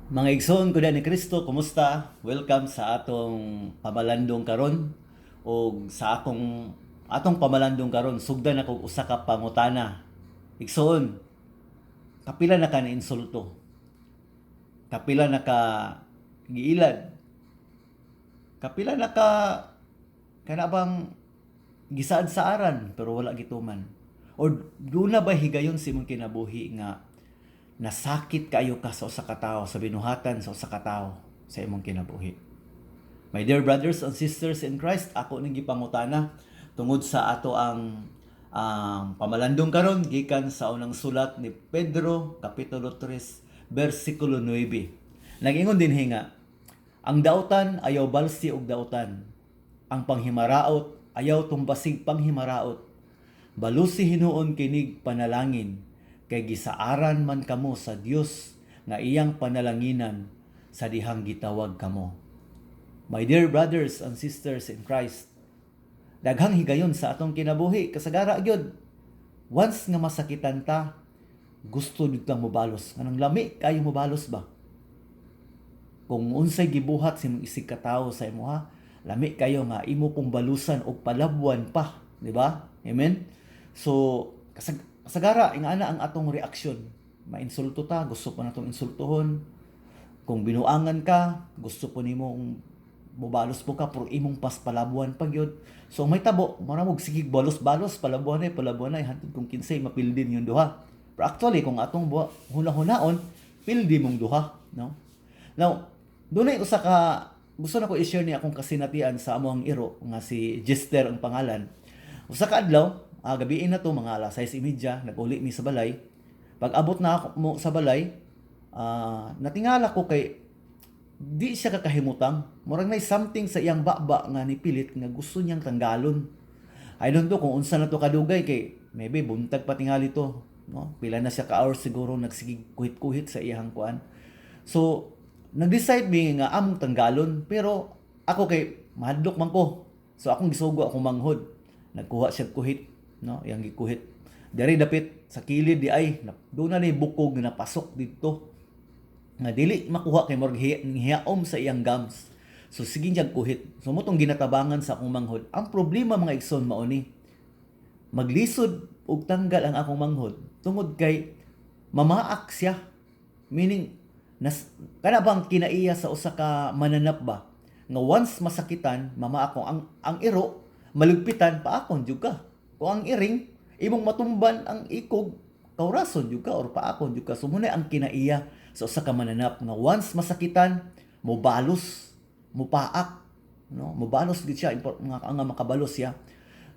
Mga igsoon ko ni Kristo, kumusta? Welcome sa atong pamalandong karon og sa akong atong pamalandong karon, sugdan ako usa ka pangutana. Igsoon, kapila na ka ni insulto? Kapila na ka giilad? Kapila na ka kana bang gisaad sa aran pero wala gituman? Or duna ba higayon sa imong kinabuhi nga nasakit kayo ka sa usa ka tawo, sa binuhatan sa usa ka tawo sa imong kinabuhi? My dear brothers and sisters in Christ, ako ning gipangutana tungod sa ato ang pamalandong karon gikan sa Unang Sulat ni Pedro, kapitulo 3, bersikulo 9. Nag-ingon dinhi nga, "Ang dautan ayaw balsi og dautan. Ang panghimaraot ayaw tumbasig panghimaraot. Balusi hinuon kinig panalangin kay gisaaran man kamo sa Dios nga iyang panalanginan sa dihang gitawag kamo." My dear brothers and sisters in Christ, daghang higayon sa atong kinabuhi, kasagara gyud. Once nga masakitan ta, gusto gyud kang mobalos. Nganong lami kayo mobalos ba? Kung unsay gibuhat sa imong isig katawo sa imuha, lami kayo nga imo pong balusan og palabuan pa, di ba? Amen? So, kasagara, ingana ang atong reaksyon. Mainsulto ta, gusto pa natong insultuhon. Kung binuangan ka, gusto po nimo mobalos po ka, pero imong paspalabuan pa gyud. So may tabo, mura mo sige balos-balos, palabuan ay, palabuan ay, hantod kung kinsay mapildin yung duha. Pero actually, kung atong buwa, huna-hunaon, pildi mong duha, no? Now, dunay usa ka gusto na ko i-share ni akong kasinatian sa among iro nga si Jester ang pangalan. Usa ka adlaw, gabiin na to, mga alas 6:30, nag-uli mi sa balay. Pag abot na ako mo sa balay, natingala ko kay di siya kakahimutang. Murag nay something sa iyang baba nga nipilit nga gusto niyang tanggalon. I don't know kung unsa na to kadugay kay maybe buntag pa tingali to, no? Pila na siya ka hours siguro nagsigig kuhit-kuhit sa iyang kuan. So, nag-decide mi nga among tanggalon, pero ako kay mahadlok man ko. So akong gisugo akong manghod. Nagkuha siya kuhit, no? Iyang gikuhit. Diri dapit sa kilid di ay doon na ni bukog nga napasok didto. Nga dili makuha kay murag hiyaom sa iyang gums. So sige niyang kuhit. So mao tong ginatabangan sa akong manghod. Ang problema, mga igsoon, mao ni maglisod og tanggal ang akong manghod tungod kay mamaak siya. Meaning nas kana bang kinaiya sa usa ka mananap ba nga once masakitan, mamaak. Kung ang iro malugpitan, paakon jud ka. Kung ang iring imong matumban ang ikog, kawrason jud ka or paakon jud ka. So mao ang kinaiya sa usa ka mananap nga once masakitan, mobalos, mopaak, no? Mobalos gid siya, nga makabalos siya.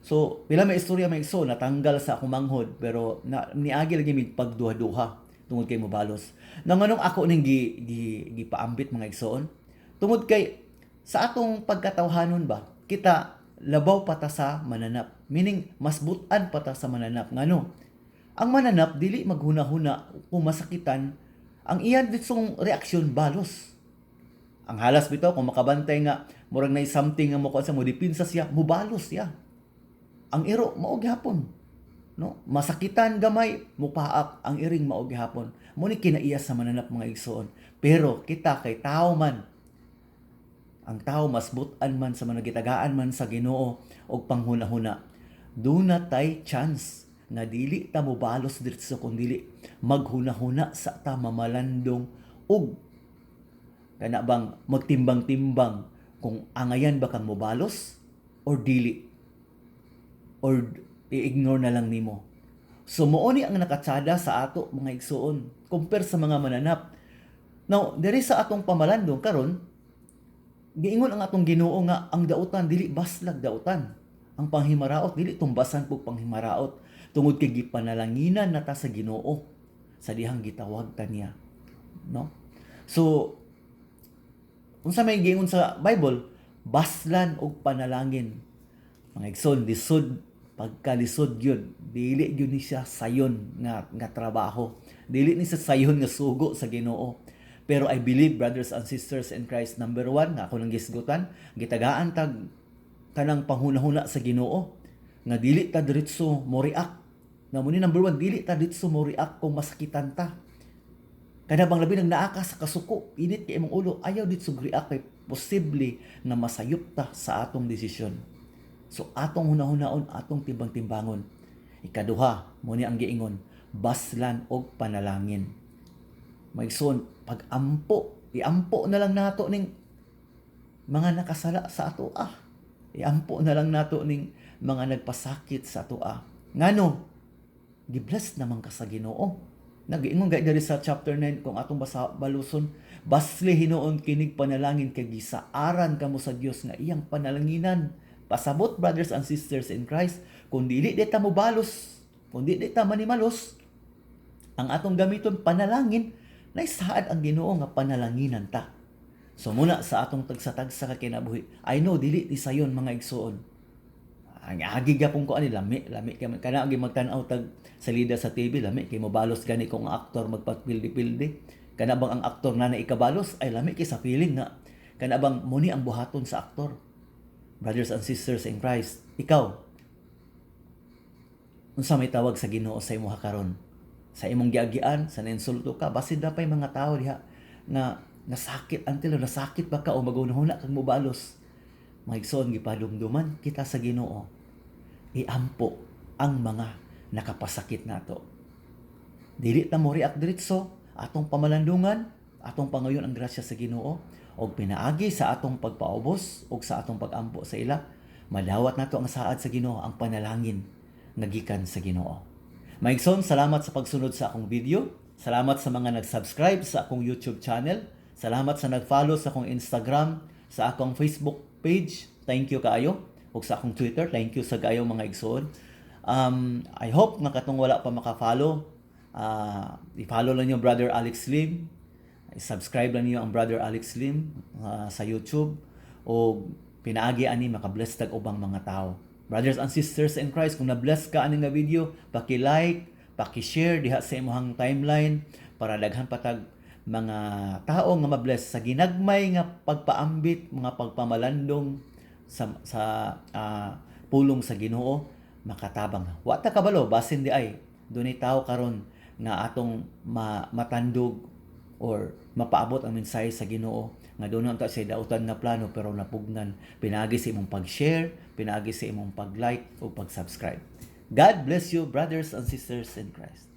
So pila may istorya, may igsoon, natanggal sa akong manghod, pero na, niagi lagi mig pagduha-duha tungod kay mobalos. Na nganong ako ning gi, gi gipaambit, mga igsoon? Tungod kay sa atong pagkatawhanon ba, kita labaw pa ta sa mananap. Meaning mas butan pa ta sa mananap. Ngano? Ang mananap dili maghuna-huna kung masakitan, ang iyan ditsong reaksyon, balos. Ang halas bitaw, kung makabantay nga murag nay something nga mo sa mo dipinsa siya, mubalos siya. Ang iro mao gihapon. No? Masakitan gamay, mupaak. Ang iring mao gihapon. Mao ni kinaiya sa mananap, mga igsoon. Pero kita kay tao man. Ang tao mas butan man sa mga gitagaan man sa Ginoo og panghuna-huna. Duna tay chance nga dili ta mobalos diretso kung dili maghuna-huna sa ta, mamalandong og kana bang magtimbang-timbang kung angayan ba kang mobalos or dili or i-ignore na lang nimo. So mao ni ang nakatsada sa ato, mga igsoon, compare sa mga mananap. Now, diri sa atong pamalandong karon, giingon ang atong Ginoo nga ang dautan dili baslag dautan. Ang panghimaraot dili tumbasan pug panghimaraot tungod kay gipanalanginan na ta sa Ginoo sa dihang gitawag ta niya. No? So unsa may giingon sa Bible? Baslan og panalangin. Mga igsoon, lisod, pagkalisod gyud, dili gyud ni siya sayon nga nga trabaho. Dili ni siya sayon nga sugo sa Ginoo. Pero I believe, brothers and sisters in Christ, number one, nga ako nang gisgutan, gitagaan tag kanang panghunahuna sa Ginoo nga dili ta diretso mo react. Na mao ni number one, dili ta diretso mo react kung masakitan ta. Kana bang labi nang naa ka sa kasuko, init kay imong ulo, ayaw diretso react kay posible na masayop ta sa atong desisyon. So atong hunahunaon, atong timbang-timbangon. Ikaduha, mo ni ang giingon, baslan og panalangin. Maigsoon, pag-ampo, iampo na lang nato ning mga nakasala sa ato ah. Iampo na lang nato ning mga nagpasakit sa ato ah. Ngano? Gibless naman ka sa Ginoo. Nagiingon gay diri sa chapter 9, kung atong basa baluson, basli hinuon kinig panalangin kay gisaaran kamo sa Dios nga iyang panalanginan. Pasabot, brothers and sisters in Christ, kung dili di ta mobalos, kung di ta manimalos, ang atong gamiton panalangin, naisaad ang Ginoo nga panalanginan ta. So muna sa atong tagsa-tagsa ka kinabuhi. I know dili ti sayon, mga igsoon. Ang agi gapon ko ani, lami lami kay kana agi magtan-aw tag salida sa TV, lami kay mobalos gani kung ang aktor magpapildi-pildi. Kana bang ang aktor na ikabalos ay lami kay sa feeling nga kana bang muni ang buhaton sa aktor. Brothers and sisters in Christ, ikaw, unsa may tawag sa Ginoo sa imuha karon? Sa imong giagian, sa nainsulto ka, basin na pa'y mga tao diha nga nasakit until nasakit ba ka o magunahuna kang mobalos. Mga igsoon, gipadumduman kita sa Ginoo. Iampo ang mga nakapasakit nato. Dili ta mo react diretso, atong pamalandungan, atong pangayon ang grasya sa Ginoo og pinaagi sa atong pagpaubos og sa atong pagampo sa ila, madawat nato ang saad sa Ginoo, ang panalangin nga gikan sa Ginoo. Maigsoon, salamat sa pagsunod sa akong video. Salamat sa mga nag-subscribe sa akong YouTube channel. Salamat sa nag-follow sa akong Instagram, sa akong Facebook page. Thank you kaayo. Ug sa akong Twitter, thank you sa kaayo, mga igsoon. I hope nga katong wala pa maka-follow, i-follow lang niyo Brother Alex Lim. I-subscribe lang niyo ang Brother Alex Lim sa YouTube o pinaagi ani makabless tag ubang mga tao. Brothers and sisters in Christ, kung na-bless ka ani nga video, paki-like, paki-share diha sa imong timeline para daghan pa tag mga tao nga mabless sa ginagmay nga pagpaambit, mga pagpamalandong sa pulong sa Ginoo makatabang. Wa ta kabalo, basin di ay dunay tao karon nga atong matandog or mapaabot ang mensahe sa Ginoo nga doon ta sa dautan nga plano pero napugnan pinaagi sa imong pag-share, pinaagi sa imong pag-like o pag-subscribe. God bless you, brothers and sisters in Christ.